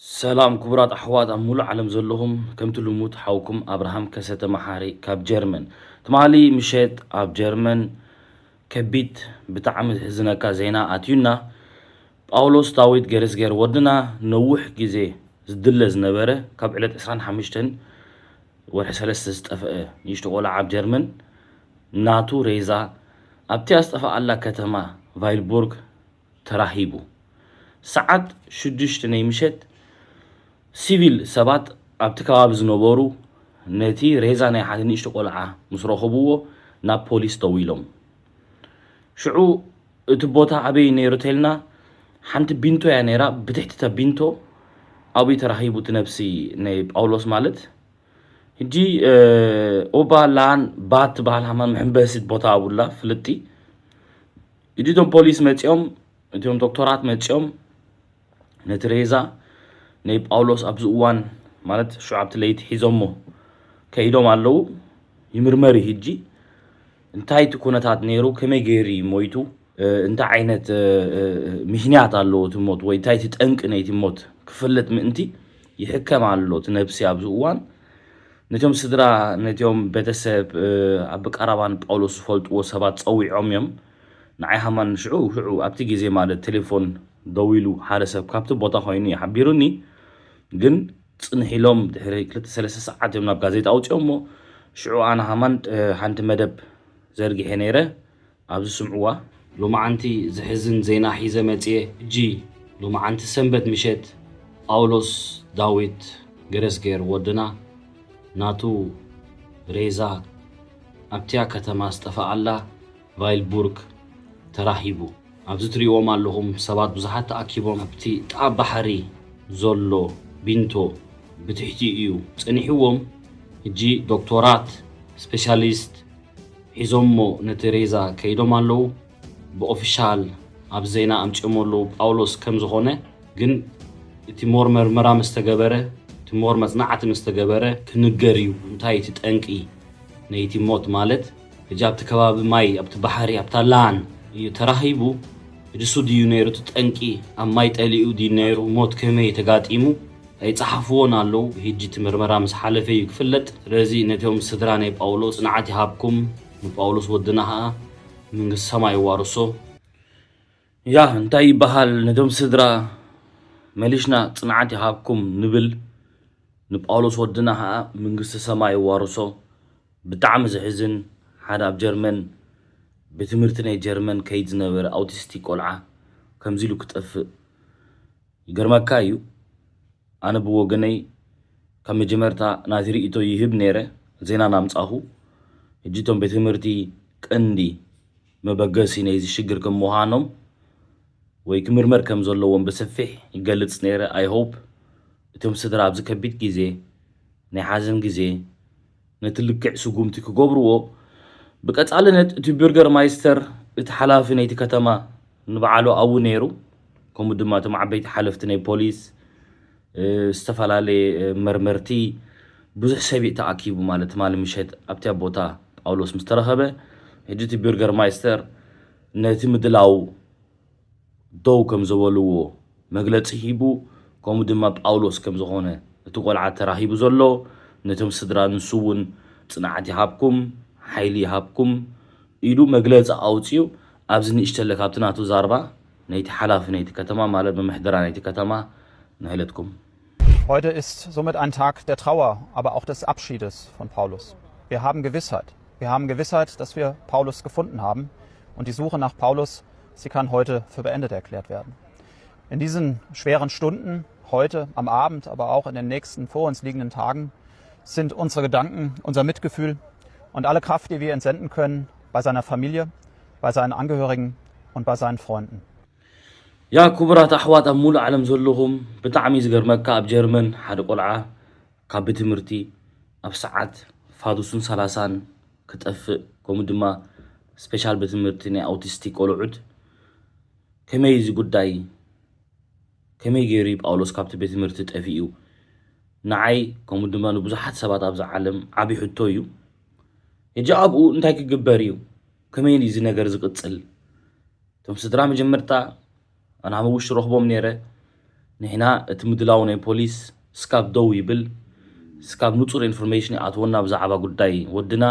ሰላም ክቡራት ኣሕዋት ኣብ ሙሉእ ዓለም ዘለኹም፣ ከምቲ ልሙድ ሓውኩም ኣብርሃም ከሰተ መሓሪ ካብ ጀርመን። ትማሊ ምሸት ኣብ ጀርመን ከቢድ ብጣዕሚ ዝሕዝነካ ዜና ኣትዩና። ጳውሎስ ዳዊት ገረዝጌር ወድና ነዊሕ ግዜ ዝድለ ዝነበረ ካብ ዕለት ዕስራን ሓሙሽተን ወርሒ ሰለስተ ዝጠፍአ ንእሽቶ ቆልዓ ኣብ ጀርመን ናቱ ሬዛ ኣብቲ ኣስጠፍኣላ ከተማ ቫይልቡርግ ተራኺቡ። ሰዓት ሽዱሽተ ናይ ምሸት ሲቪል ሰባት ኣብቲ ከባቢ ዝነበሩ ነቲ ሬዛ ናይ ሓደ ንእሽቶ ቆልዓ ምስ ረኸብዎ ናብ ፖሊስ ደዊሎም። ሽዑ እቲ ቦታ ኣበይ ነይሩ ተልና ሓንቲ ቢንቶ እያ ነይራ። ብትሕቲ እታ ቢንቶ ኣብኡ ተራኺቡ እቲ ነብሲ ናይ ጳውሎስ ማለት። ሕጂ ኦባ ላን ባት ትበሃል ሃማን መሐንበሲት ቦታ ኣብላ ፍልጥቲ። ሕጂ እቶም ፖሊስ መፂኦም እቶም ዶክተራት መፂኦም ነቲ ሬዛ ናይ ጳውሎስ ኣብዚ እዋን ማለት ሽዑ ኣብቲ ለይቲ ሒዞሞ ከይዶም ኣለዉ። ይምርመር እዩ ሕጂ እንታይ እቲ ኩነታት ነይሩ፣ ከመይ ገይሩ እዩ ሞይቱ፣ እንታይ ዓይነት ምክንያት ኣለዎ እቲ ሞት ወይ እንታይ እቲ ጠንቂ ናይቲ ሞት ክፍለጥ ምእንቲ ይሕከም ኣሎ እቲ ነብሲ ኣብዚ እዋን። ነቶም ስድራ ነቶም ቤተሰብ ኣብ ቀረባ ንጳውሎስ ዝፈልጥዎ ሰባት ፀዊዖም እዮም። ንዓይ ሃማን ሽዑ ሽዑ ኣብቲ ግዜ ማለት ቴሌፎን ደዊሉ ሓደ ሰብ ካብቲ ቦታ ኮይኑ እዩ ሓቢሩኒ። ግን ፅንሕ ኢሎም ድሕሪ ክልተ ሰለስተ ሰዓት እዮም ናብ ጋዜጣ ኣውፅኦሞ። ሽዑ ኣነ ሃማን ሓንቲ መደብ ዘርጊሐ ነይረ። ኣብዚ ስምዕዋ። ሎማዓንቲ ዝሕዝን ዜና ሒዘ መፅየ። ሕጂ ሎማዓንቲ ሰንበት ምሸት ጳውሎስ ዳዊት ገረስጌር ወድና ናቱ ሬዛ ኣብቲያ ከተማ ዝጠፈኣላ ቫይልቡርግ ተራኺቡ። ኣብዚ ትሪእዎም ኣለኹም ሰባት ብዙሓት ተኣኪቦም ኣብቲ ጥቓ ባሕሪ ዘሎ ቢንቶ ብትሕቲ እዩ ጸኒሕዎም። ሕጂ ዶክተራት ስፔሻሊስት ሒዞሞ ነቲ ሬዛ ከይዶም ኣለዉ። ብኦፊሻል ኣብ ዜና ኣምጺኦሞ ኣለዉ ጳውሎስ ከም ዝኾነ። ግን እቲ ሞር መርመራ ምስ ተገበረ እቲ ሞር መጽናዕቲ ምስ ተገበረ ክንገር እዩ እንታይ እቲ ጠንቂ ነይቲ ሞት ማለት። ሕጂ ኣብቲ ከባቢ ማይ ኣብቲ ባሕሪ ኣብታ ላን እዩ ተራኺቡ። ሕጂ እሱ ድዩ ነይሩ እቲ ጠንቂ ኣብ ማይ ጠሊኡ ድዩ ነይሩ ሞት ከመይ ተጋጢሙ ኣይጸሓፍዎን ኣለዉ። ሕጂ እቲ መርመራ ምስ ሓለፈ እዩ ክፍለጥ። ስለዚ ነቶም ስድራ ናይ ጳውሎስ ጽንዓት ይሃብኩም። ንጳውሎስ ወድና ኸኣ መንግስቲ ሰማይ ይዋርሶ። ያ እንታይ ይበሃል ነቶም ስድራ መሊሽና ጽንዓት ይሃብኩም ንብል። ንጳውሎስ ወድና ኸኣ መንግስቲ ሰማይ ይዋርሶ። ብጣዕሚ ዘሕዝን ሓደ ኣብ ጀርመን ብትምህርቲ ናይ ጀርመን ከይድ ዝነበረ ኣውቲስቲክ ቆልዓ ከምዚ ኢሉ ክጠፍእ ይገርመካ እዩ። ኣነ ብወገነይ ካብ መጀመርታ ናቲ ርእይቶ ይህብ ነይረ ዜና ናምጻኹ። ሕጂ እቶም ቤት ትምህርቲ ቀንዲ መበገሲ ናይዚ ሽግር ከም ምዃኖም ወይ ክምርመር ከም ዘለዎም ብሰፊሕ ይገልጽ ነይረ። I hope እቶም ስድራ ኣብዚ ከቢድ ግዜ ናይ ሓዘን ግዜ ነቲ ልክዕ ስጉምቲ ክገብርዎ። ብቀጻልነት እቲ ቡርገርማይስተር እቲ ሓላፊ ናይቲ ከተማ ንባዕሉ ኣብኡ ነይሩ። ከምኡ ድማ እቶም ዓበይቲ ሓለፍቲ ናይ ፖሊስ ዝተፈላለየ መርመርቲ ብዙሕ ሰብ እዩ ተኣኪቡ ማለት ትማሊ ምሸት ኣብቲ ቦታ ጳውሎስ ምስ ተረኸበ ሕጂ እቲ ቡርገርማይስተር ነቲ ምድላው ደው ከም ዘበልዎ መግለጺ ሂቡ። ከምኡ ድማ ጳውሎስ ከም ዝኾነ እቲ ቆልዓ ተራኺቡ ዘሎ ነቶም ስድራ ንሱ እውን ጽንዓት ይሃብኩም ሓይሊ ይሃብኩም ኢሉ መግለጺ ኣውጺኡ። ኣብዚ ንእሽተለ ካብቲ ናቱ ዛርባ ነይቲ ሓላፊ ነይቲ ከተማ ማለት መምሕደራ ነይቲ ከተማ ንሕለትኩም። Heute ist somit ein Tag der Trauer, aber auch des Abschiedes von Paulus. Wir haben Gewissheit. Wir haben Gewissheit, dass wir Paulus gefunden haben und die Suche nach Paulus, sie kann heute für beendet erklärt werden. In diesen schweren Stunden, heute am Abend, aber auch in den nächsten vor uns liegenden Tagen, sind unsere Gedanken, unser Mitgefühl und alle Kraft, die wir entsenden können, bei seiner Familie, bei seinen Angehörigen und bei seinen Freunden. ያ ክቡራት ኣሕዋት ኣብ ሙሉእ ዓለም ዘለኹም ብጣዕሚ ዝገርመካ ኣብ ጀርመን ሓደ ቆልዓ ካብ ቤት ትምህርቲ ኣብ ሰዓት ፋዱስን ሰላሳን ክጠፍእ ከምኡ ድማ ስፔሻል ቤት ትምህርቲ ናይ ኣውቲስቲክ ቆልዑት ከመይ እዚ ጉዳይ ከመይ ገይሩ እዩ ጳውሎስ ካብቲ ቤት ትምህርቲ ጠፊኡ? ንዓይ ከምኡ ድማ ንብዙሓት ሰባት ኣብዛ ዓለም ዓብዪ ሕቶ እዩ። ሕጂ ኣብኡ እንታይ ክግበር እዩ? ከመይ እዚ ነገር ዝቕጽል? እቶም ስድራ መጀመርታ ኣነ ኣብ ውሽጢ ረኽቦም ነይረ። ንሕና እቲ ምድላው ናይ ፖሊስ ስካብ ደው ይብል፣ ስካብ ንጹር ኢንፎርሜሽን ይኣትወና ብዛዕባ ጉዳይ ወድና፣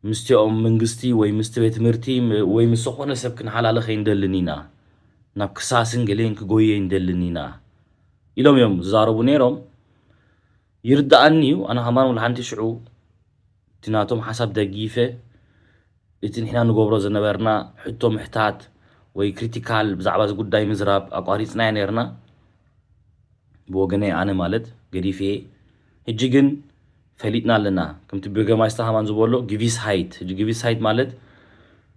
ምስቲኦም መንግስቲ ወይ ምስቲ ቤት ትምህርቲ ም-፣ ወይ ምስ ዝኾነ ሰብ ክንሓላለ ከይንደልን ኢና፣ ናብ ክሳስን ገሌን ክጎየ ይንደልን ኢና ኢሎም እዮም ዝዛረቡ ነይሮም። ይርድኣኒ እዩ። ኣነ ከማን ሓንቲ ሽዑ እቲ ናቶም ሓሳብ ደጊፈ፣ እቲ ንሕና ንገብሮ ዝነበርና ሕቶ ምሕታት ወይ ክሪቲካል ብዛዕባ እዚ ጉዳይ ምዝራብ ኣቋሪጽናዮ ነርና። ብወገነይ ኣነ ማለት ገዲፍየ። ሕጂ ግን ፈሊጥና ኣለና። ከምቲ ብርገማይስታ ሃማን ዝበሎ ግቪስ ሃይት። ሕጂ ግቪስ ሃይት ማለት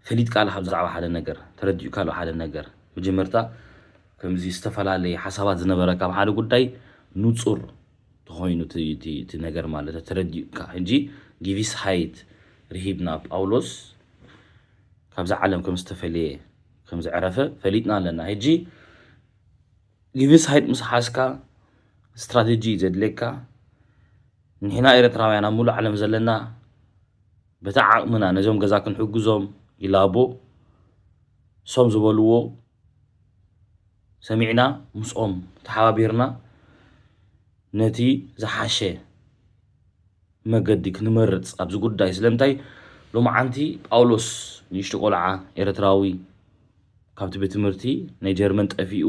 ፈሊጥካ ኣለኻ ብዛዕባ ሓደ ነገር፣ ተረዲኡካ ኣሎ ሓደ ነገር። መጀመርታ ከምዚ ዝተፈላለየ ሓሳባት ዝነበረካ ኣብ ሓደ ጉዳይ ንጹር ተኾይኑ እቲ፣ እቲ፣ እቲ ነገር ማለት ተረዲኡካ። ሕጂ ግቪስ ሃይት ርሂብና ጳውሎስ ካብዛ ዓለም ከም ዝተፈለየ፣ ከም ዝዕረፈ ፈሊጥና ኣለና። ሕጂ ግቪስ ሃይት ምስ ሓዝካ ስትራቴጂ እዩ ዘድልየካ። ንሕና ኤርትራውያን ኣብ ሙሉእ ዓለም ዘለና በቲ ዓቕምና ነዞም ገዛ ክንሕግዞም ኢላቦ ሶም ዝበልዎ ሰሚዕና ምስኦም ተሓባቢርና ነቲ ዝሓሸ መገዲ ክንመርጽ ኣብዚ ጉዳይ። ስለምንታይ ሎማዓንቲ ጳውሎስ ንእሽቶ ቆልዓ ኤርትራዊ ካብቲ ቤት ትምህርቲ ናይ ጀርመን ጠፊኡ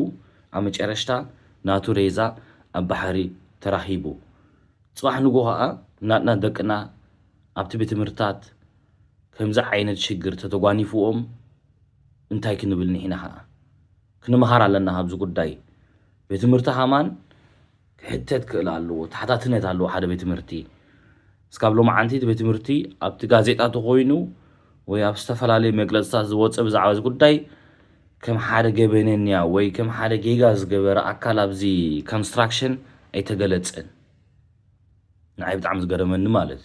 ኣብ መጨረሽታ ናቱ ሬዛ ኣብ ባሕሪ ተራኺቡ። ጽባሕ ንጎ ኸኣ ናትና ደቅና ኣብቲ ቤት ትምህርትታት ከምዚ ዓይነት ሽግር ተተጓኒፍዎም እንታይ ክንብል ንሕና ኸኣ? ክንመሃር ኣለና ካብዚ ጉዳይ። ቤት ትምህርቲ ሃማን ክሕተት ክእል ኣለዎ፣ ተሓታትነት ኣለዎ ሓደ ቤት ትምህርቲ። እስካብ ሎማዓንቲ እቲ ቤት ትምህርቲ ኣብቲ ጋዜጣ ተኾይኑ ወይ ኣብ ዝተፈላለዩ መግለጽታት ዝወጸ ብዛዕባ እዚ ጉዳይ ከም ሓደ ገበነኛ ወይ ከም ሓደ ጌጋ ዝገበረ ኣካል ኣብዚ ኮንስትራክሽን ኣይተገለጸን። ንዓይ ብጣዕሚ ዝገረመኒ ማለት፣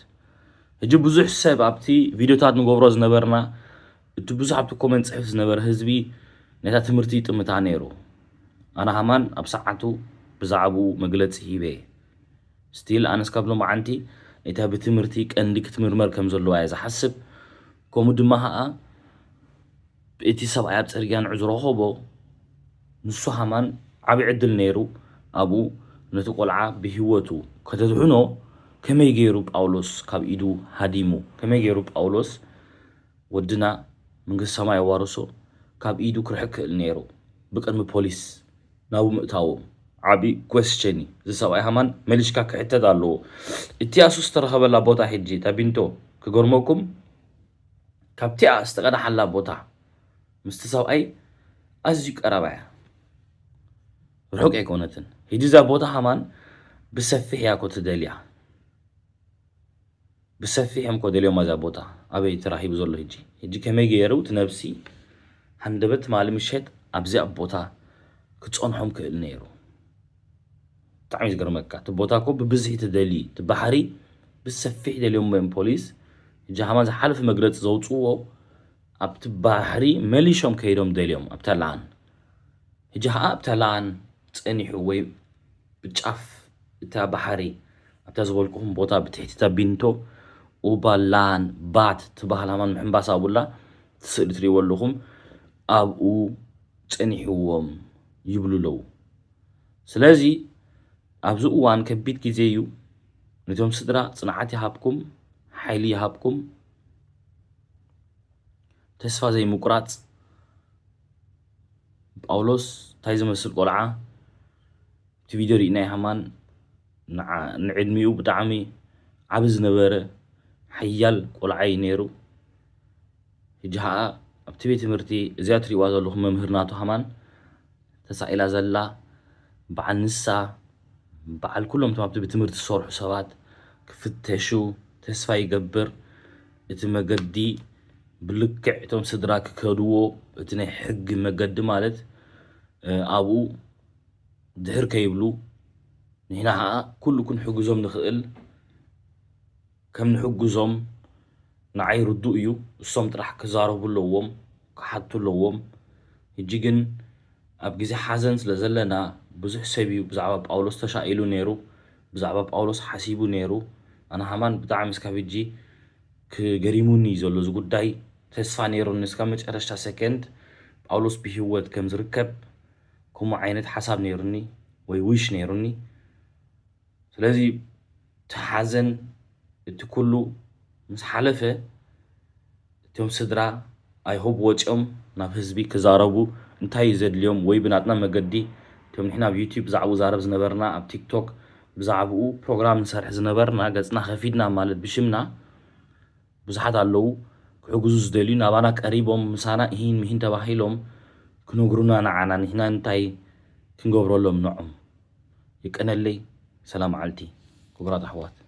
ሕጂ ብዙሕ ሰብ ኣብቲ ቪድዮታት ንገብሮ ዝነበርና፣ እቲ ብዙሕ ኣብቲ ኮመንት ጽሕፍ ዝነበረ ህዝቢ ነታ ትምህርቲ ይጥምታ ነይሩ። ኣነ ሃማን ኣብ ሰዓቱ ብዛዕባኡ መግለጺ ሂበ። ስቲል ኣነ እስካብ ሎማዓንቲ እታ ብትምህርቲ ቀንዲ ክትምርመር ከም ዘለዋ እየ ዝሓስብ። ከምኡ ድማ ኸኣ እቲ ሰብኣይ ኣብ ጽርግያ ንዑ ዝረኸቦ ንሱ ሃማን ዓቢ ዕድል ነይሩ ኣብኡ ነቲ ቆልዓ ብህይወቱ ከተድሕኖ። ከመይ ገይሩ ጳውሎስ ካብ ኢዱ ሃዲሙ? ከመይ ገይሩ ጳውሎስ ወድና መንግስቲ ሰማይ ኣዋርሶ ካብ ኢዱ ክርሕቅ ክእል ነይሩ? ብቅድሚ ፖሊስ ናብኡ ምእታዎም ዓቢ ኮስቸን እዩ። እዚ ሰብኣይ ሃማን መሊሽካ ክሕተት ኣለዎ። እቲ ኣሱ ዝተረኸበላ ቦታ ሕጂ እታ ቢንቶ ክገርመኩም ካብቲኣ ዝተቐዳሓላ ቦታ ምስቲ ሰብኣይ ኣዝዩ ቀረባ እያ፣ ርሑቅ ኣይኮነትን። ሕጂ እዛ ቦታ ሃማን ብሰፊሕ እያ እኮ ትደልያ፣ ብሰፊሕ እዮም እኮ ደልዮማ እዛ ቦታ። ኣበይ ተራኺቡ ዘሎ ሕጂ? ሕጂ ከመይ ገይሩ እቲ ነብሲ ሃንደበት ትማሊ ምሸት ኣብዚኣ ቦታ ክጸንሖም ክእል ነይሩ? ብጣዕሚ ዝገርመካ፣ እቲ ቦታ እኮ ብብዝሒ ትደሊ፣ እቲ ባሕሪ ብሰፊሕ ደልዮም እዮም ፖሊስ። ሕጂ ሃማን ዝሓለፈ መግለጺ ዘውጽእዎ ኣብቲ ባሕሪ መሊሾም ከይዶም ደልዮም ኣብታ ላን። ሕጂ ኸኣ ኣብታ ላን ጸኒሑ ወይ ብጫፍ እታ ባሕሪ ኣብታ ዝበልኩኹም ቦታ ብትሕቲ እታ ቢንቶ ኡባ ላን ባት ትበሃል ሃማን ምሕንባስ ኣብኡላ እቲ ስእሊ ትርእይዎ ኣለኹም ኣብኡ ጸኒሕዎም ይብሉ ኣለዉ። ስለዚ ኣብዚ እዋን ከቢድ ግዜ እዩ። ነቶም ስድራ ጽንዓት ይሃብኩም፣ ሓይሊ ይሃብኩም። ተስፋ ዘይምቁራጽ። ጳውሎስ እንታይ ዝመስል ቆልዓ፣ እቲ ቪድዮ ርኢናዮ ሃማን ንዓ-፣ ንዕድሚኡ ብጣዕሚ ዓቢ ዝነበረ ሓያል ቆልዓ እዩ ነይሩ። ሕጂ ኸኣ ኣብቲ ቤት ትምህርቲ እዚኣ ትርእይዋ ዘለኹም መምህር ናቱ ሃማን ተሳኢላ ዘላ በዓል ንሳ በዓል ኩሎም እቶም ኣብቲ ቤት ትምህርቲ ዝሰርሑ ሰባት ክፍተሹ ተስፋ ይገብር። እቲ መገዲ ብልክዕ እቶም ስድራ ክከድዎ፣ እቲ ናይ ሕጊ መገዲ ማለት፣ እ፣ ኣብኡ ድሕር ከይብሉ፣ ንሕና ኸኣ ኩሉ ክንሕግዞም ንኽእል ከም ንሕግዞም ንዓይ ርዱእ እዩ። እሶም ጥራሕ ክዛረቡ ኣለዎም፣ ክሓቱ ኣለዎም። ሕጂ ግን ኣብ ግዜ ሓዘን ስለ ዘለና ብዙሕ ሰብ እዩ ብዛዕባ ጳውሎስ ተሻኢሉ ነይሩ፣ ብዛዕባ ጳውሎስ ሓሲቡ ነይሩ። ኣነ ሃማን ብጣዕሚ እስካብ ሕጂ ክገሪሙኒ እዩ ዘሎ እዚ ጉዳይ። ተስፋ ነይሩኒ እስካብ መጨረሽታ ሰከንድ ጳውሎስ ብህይወት ከም ዝርከብ። ከምኡ ዓይነት ሓሳብ ነይሩኒ ወይ ዊሽ ነይሩኒ። ስለዚ እቲ ሓዘን እቲ ኩሉ ምስ ሓለፈ እቶም ስድራ ኣይሆብ ወፂኦም ናብ ህዝቢ ክዛረቡ እንታይ እዩ ዘድልዮም ወይ ብናትና መገዲ እቶም ንሕና ኣብ ዩቲዩብ ብዛዕባኡ ዛረብ ዝነበርና ኣብ ቲክቶክ ብዛዕባኡ ፕሮግራም ንሰርሕ ዝነበርና ገፅና ከፊድና ማለት ብሽምና ብዙሓት ኣለዉ ክሕግዙ ዝደልዩ ናባና ቀሪቦም ምሳና ኢሂን ምሂን ተባሂሎም ክነግሩና ንዓና ንሕና እንታይ ክንገብረሎም ንዖም። ይቀነለይ ሰላም ዓልቲ ክቡራት ኣሕዋት።